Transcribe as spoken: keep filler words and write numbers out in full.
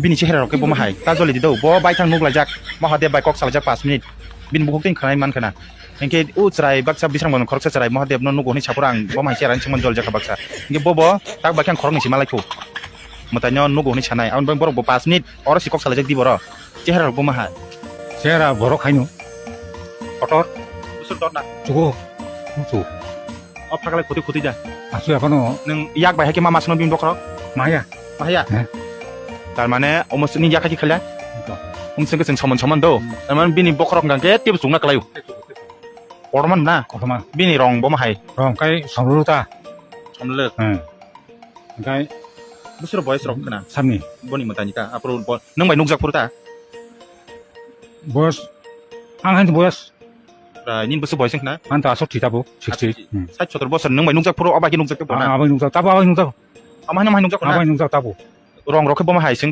Bini chehra rok khe bo ma hai. Ta joli di do. Bo bai thang nuk laijak. Mahadev bai kok salajak pas minute. Bini bukhuk tin khanai man khana. Hinkhe u chwrai baksa bisrang ban khoroksa chwrai Mahadev no nugo hwnwi sapura ang bo ma hai chehra ni sengman jol jakha baksa. Hinkhe bo bo tak bai khe ang khoroknwi si malai khu. Mwtai no nugo hwnwi sanai. Ang borok bo pas minute oro si kok salajak di boro. Chehra rok bo ma hai. Chehra borok haino. Kotor. Busur dot na. Chugo. Chu. O phakalai khutui khutui da. Asu aphano. Nwng yak bai hai khe ma masno bini bokhorok? Maya. Mahaya? He. Tar mane omo sini yak hai khe khaila? Ito. Omo sini chwng soman soman do. Tar mane bini bokhorok hwnkha khe teibo chukna kwlaio. Kotorma na? Kotorma. Bini rong bo ma hai? Rong kai somrwrwk ta. Somrwrwk? Hmm. Hwnkhe busur boyes rok khna? Samni. Boni mwtai ni ta. Aphuru bo nwng bai nukjak phuru ta? Boyes, ang haino boyes. Prai nini bwswk boyes wngkha na? Ang ta aswk thwi tabo, sixty. Aswk thwi. Hmm. Sait sotor bosor nwng bai nukjak phuru, o bai khe nukjak tei bo na? Ah, abai nukjak, tabo abai nukjak. Ama haino ma hai nukjak na? Abai nukjak tabo. Rong rok khe bo ma hai sing?